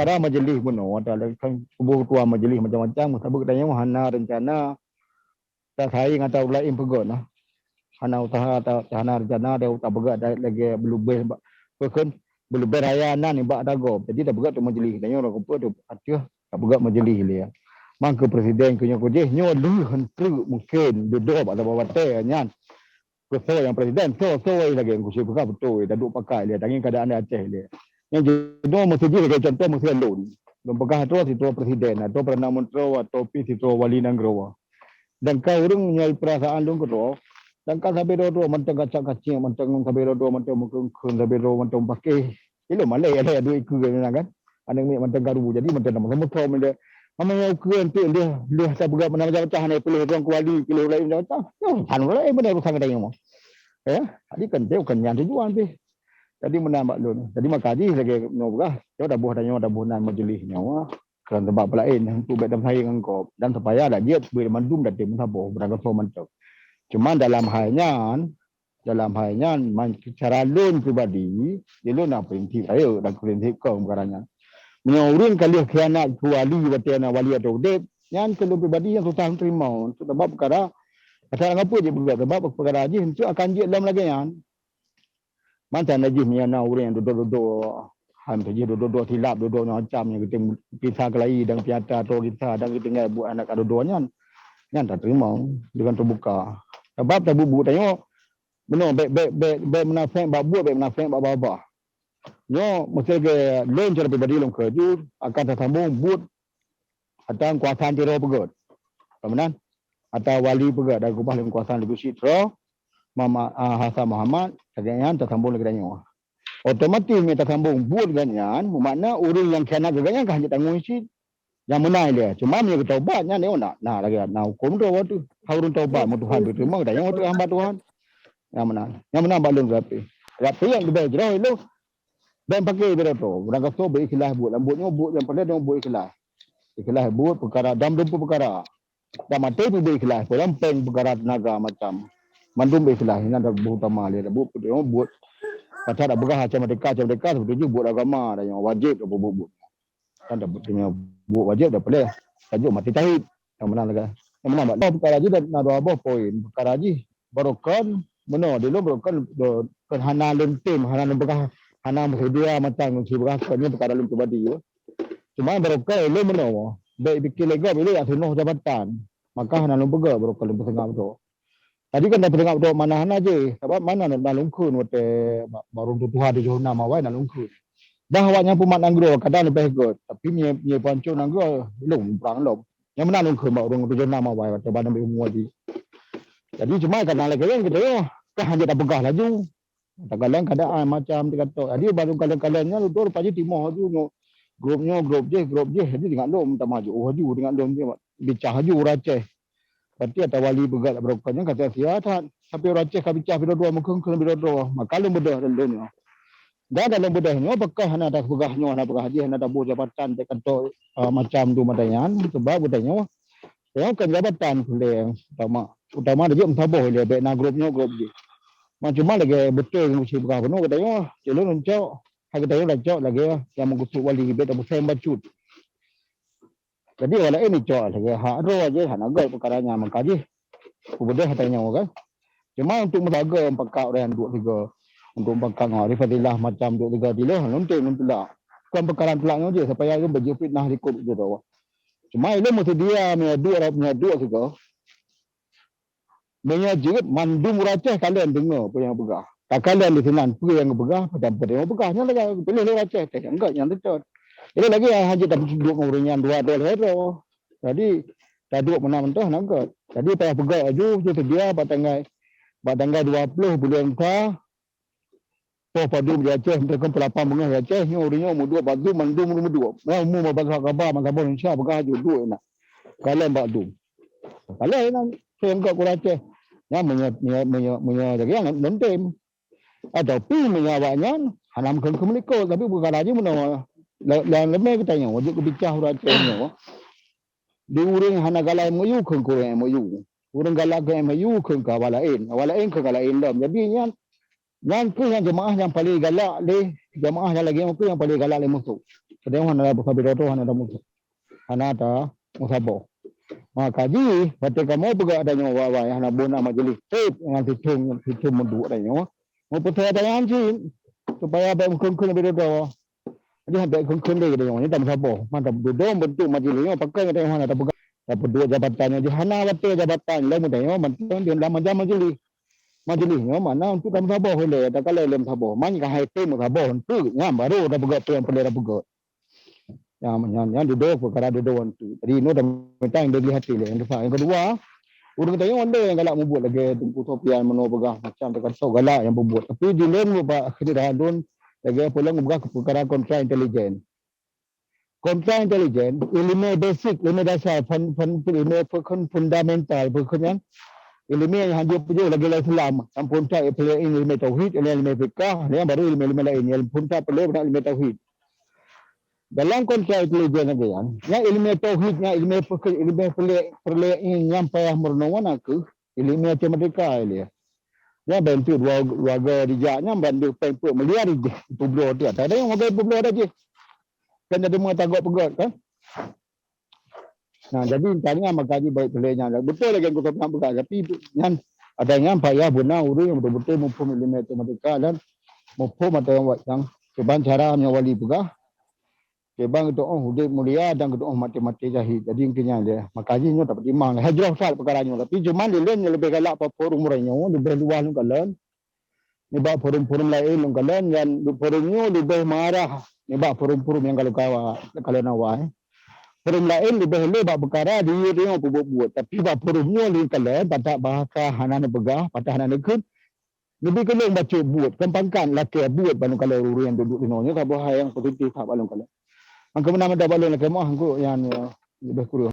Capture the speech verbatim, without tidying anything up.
Cara majlis bunoe, ata kan kubu ketua majlis macam-macam, sabab tanyoe hana rencana tasaing ata ureueng laén peugah nah. Hana usaha ata hana rencana ata tapeugah lagée beulubeh bak peukon beulubeh raya nan bak ata gob. Jadi tapeugah tu majlis tanyoe ureueng kumpul tu ateueh tapeugah majlis lé. Mangke presiden keu nyoe keu jih nyoe lheueh hentreuk mungken dudoe bak saboh batée nyan. Keu soe nyang presiden, soe, soe lagée Teungku Chik peugah beutôi, taduek pakat lé, tangieng keuadaan di Aceh lé. Nyang jinoe meuseujih lagée contoh meuseujih lôn. Lôn peugah atau sidroe presiden, atau perdana menteri, atau pi sidroe wali nanggroe. Dan ka ureueng nyang perasaan lôn keudroe, dan ka sabe droe-droe mantong kacak-kacik, mantong sabe droe-droe mantong meukeun-keun, sabe droe mantong pakéh. Ilôn malée ada duek ikeu kan kan. Aneuk miet mantong karu. Jadi mantong nama sama-sama dia. Mama nyang ukeu tu dia dia tak peugah mana macam-macam ni pilih orang kuali, pilih orang lain macam-macam. Ya, kan orang lain benda urusan kita yang mau. Ya, jadi kan dia bukan yang tujuan sih. Jadi menambah lun. Jadi maka jih lagi no peugah. Yo dah buh tanya dah buh nan majlis nyawa. Kerana sebab lain untuk baik dan sayang engkau dan supaya dah dia boleh mandum dan tim saboh berangkat mantong. Cuma dalam hal nyan dalam hal nyan, cara lôn pribadi, di lôn na prinsip rayeuk dan prinsip kong perkara nyan. Meunyoe ureueng ka lheueh khianat keu wali watée na wali atau udeb, nyan keu lôn pribadi nyang susah teurimong. Sebab perkara asai ngapa jih peugah sebab perkara jih untuk akan jeuet lom lagée nyan. Mantong lagée meunyoe na ureueng nyang duduk-duduk han jih duduk-duduk silap duduk macam nyang geuting kisah kelai dan piata atau kisah dan geutinggai buat anak ka duduk nyan. Nyan tateurimong dengan terbuka. Sebab tabubuet tanyoe Meunoe bék bék bék bék munafék bak buet, bék munafék bak babah. Nyoe meusti lagée lôn cara pribadi lôn keujur akan tasambong buet atau kuasa sidroe peugét. Peumeunan atau wali peugét dan keubah lôn kuasa lôn sidroe Muhammad ah, Hasan Muhammad lagée nyan tasambong lagée nyoe. Otomatis meunyoe tasambong buet gobnyan, makna ureuëng nyang khianat keu gobnyan ka hanjeuet tanggong cit. Nyang meunan ilée. Cuma meunyoe geutaubat nyan nyoe na, na lagée na huköm droe watée. Hai ureuëng taubat meu Tuhan beuteumang dan nyang watée hamba Tuhan. Nyang meunan. Nyang meunan bak lôn geurapi. Geurapi nyang leubeh jroh ilôn. Dan pakai biro tu. Urang gasoe beu ikhlas buet. Lam buet nyoe buet nyang paléng nyoe buet ikhlas. Ikhlas buet peukara dam dumpeue peukara. Dan maté pih beu ikhlas. Peurang péng peukara teunaga macam. Mandum beu ikhlas. Nyan dah buet utama lé. Buet buet. Pasal dak peugah macam merdeka, macam merdeka, sebetulnya buet agama dan nyang wajib dah buet-buet. Kan dah buet wajib dah boleh. Tajuk mati syahid. Yang menang lagi. Yang menang bak peukara jih dah na dua boh poin. Peukara jih barokan meunoe dulu barokan kan hana leuntem, hana leumpah, hana meusedia macam si berasa ni peukara leumpah pribadi. Cuma barokan ilé meunoe. Baik fikir lego ilé yak senoh jabatan. Maka hana leumpah barokan leumpah sengah betul. Tadi kan dah teudeungoe droe mana hana jih, sabab mana na lungkheun watée barô tuha tujoh nam awai na lungkheun. Dah awaknyan peumat nanggroe kadang leubeh gét, tapi mie mie pancong nanggroe lom prang lom. Nyang meunan lungkheun bak ureuëng tujoh nam awai watée bana umur di. Jadi cuma kadang lagée nyan kita yo, kah hanya dah peugah laju. Kadang keadaan macam dikata. Jadi baru kadang-kadang nyan udah rupa jih timoh laju nyoe. Grup nyoe, grup jih, grup jih. Jadi tengok lom tamah ju, oh laju tengok lom jih. Bicah laju urang Aceh. Berarti ata wali peugah dak beurokon nyan kata sia that. Sampai urang Aceh ka bicah bidroe-droe, meukeung-keung bidroe-droe. Maka lôn beudôh lôn nyoe. Dan dalam beudôh nyoe, beukah hana tapeugah nyoe, hana peugah jih, hana taboh jabatan, tak kantor uh, macam tu mata nyan. Sebab beudôh nyoe, nyoe kan jabatan lé utama. Utama dah jeuet meusaboh lé, baik na grup nyoe, grup jih. Cuma lagée beutôi ngon si peugah bunoe kata nyoe, cilon lôn cok, hai kata nyoe dah cok lagée nyang meukusuk wali, baik dah beusém bacut. Jadi awak laén icok lagée hak droe jih hana göt peukara nyan maka jih. Kubeudôh hata nyoe kan. Cuma untuk meusaga pakak ureuëng duek tiga. Untuk pakak ngon Arif Fadilah macam duek tiga tiloh lôn tem lôn tulak. Bukan peukara tulak nyoe jih supaya lôn bajih fitnah likot gitu. Cuma ilôn meusedia meunyoe duek meunyoe duek tiga. Meunyoe jeuet mandum ureuëng Aceh kalon deungoe peue nyang peugah. Takalon di sinan peue nyang geupeugah, padam peue nyang peugah. Nyan lagée piléh lé ureuëng Aceh teh nyang gét nyang teutot. Jadi lagi hana jeuet tapeuduek ngon ureuëng nyan dua droe lhée droe. Jadi taduek meunan mantong hana gét. Jadi payah peugah laju jeuet seudia bak tanggai bak tanggai dua ploh buleuen sa Poh padum di Aceh, meuteukon peulapan beungoh di Aceh, nyoe ureuëng nyoe meuduek bak Zoom, mandum ureuëng meuduek. Nyan umum bak kaba masa boh Indonesia peugah aju duek na. Kalon bak Zoom. Kalon na, soe nyang gok ureuëng Aceh. Nyan meunyoe meunyoe meunyoe meunyoe lagée nyan lom tem. Ataupun meunyoe awaknyan hana meukeun keu meulikot, tapi peukara jih meunoe lam leumé geutanyoe, wajéb geubicah ureuëng Aceh nyoe. Di ureuëng hana galak M O U, kheun keu ureuëng M O U. Ureuëng galak keu M O U, kheun keu awak laén. Awak laén kheun keu laén lom. Jadi nyan Nyan kheueh nyang jeumaáh nyang paleng galak lé jeumaáh nyang lagée nyan kheueh nyang paleng galak lé musoh. Seudeh hana ada sabe toto, hana ada musa-, hana ada musaboh. Maka jih, watée kamoe peugah tanyoe awai-awai hana bona majelis, teup ngon sithom, sithom meuduek tanyoe. Meupeusaya tanyoe cit, supaya bék meukhon-khon sabe toto. Jadi, han bék khon-khon lé geutanyoe, nyoe tamusaboh. Man tadudoe bentuk majelis nyoe, pakon geutanyoe hana tapeugah, tapeuduek jabatan nyoe, jih hana watée jabatan lom geutanyoe, mantong di lam majelis. Majelis nyoe makna untuk tamusaboh ilée, takalon ilée musaboh. Man ka hai tem musaboh untuk, nyan baru tapeugah peue nyang peureulée tapeugah. Nyan, nyan, nyan dudoe peukara dudoe untuk. Jadi, nyoe taminta nyang dibeli hati lé. Nyang keudua, ureuëng tanyoe lé nyang galak mubuet lagée Teungku Sofyan meunoe peugah macam teuka sok galak nyang peubuet. Tapi di lôn bak keuneuk lôn lagée peue lôn peugah keu peukara kontra intelijen. Kontra intelijen, iéleumé basic, iéleumé dasar, fun-, fun-, iéleumé fun-, fundamental, peue kheun nyan, iéleumé nyang hanjeuet peujeuet lagée lam Islam, nyang phôn that iéleumé tauhid, iéleumé fikah, nyang baru iéleumé-iéleumé laén, nyang phôn that peureulée iéleumé tauhid. Dalam kontra intelijen lagée nyan, nyang iéleumé tauhid, nyang iéleumé fikah, iéleumé peureulée, peureulée nyang payah meurunoe na kheueh iéleumé matematika ilée. Nyan bantu dua, dua go dijak nyan bandum péng peuet miliar jih, tubloe tu. Ada yang magai tubloe dah jih. Kan jadi meuta gok peugét kan. Nah, jadi tanya maka jih baik peureulée nyan. Beutôi lagée geupeugah peugah, tapi nyan ada nyan payah beuna ureuëng nyang beutôi-beutôi muphom iéleumé matematika dan muphom atau nyang kiban cara meunyoe wali peugah. Kiban geutu'oh udeb mulia dan geutu'oh maté-maté syahid. Jadi, engkeu nyan lé, maka jih nyoe tapeutimang lé. Hajroh that peukara nyoe. Tapi cuman di lôn nyoe leubeh galak bak forum uroe nyoe, leubeh luwah lôn kalon. Nibak forum-forum laén lôn kalon, dan forum nyoe leubeh marah nibak forum-forum nyang ka lôn kawa-, ka lôn awai. Forum laén leubeh lé bak peukara di nyoe peubuet-buet. Tapi bak forum nyoe lôn kalon, patak bahasa hana neupeugah, patak hana neukheun. Neubi keu lôn bacut buet, kon pangkat lakée buet bak lôn kalon ureuëng nyang duduek di nyoe. Nyoe saboh hai nyang positif that bak lôn kalon. Angka meunan mantong bak lôn lakée meuah, angku nyan, eh, leubeh kureueng.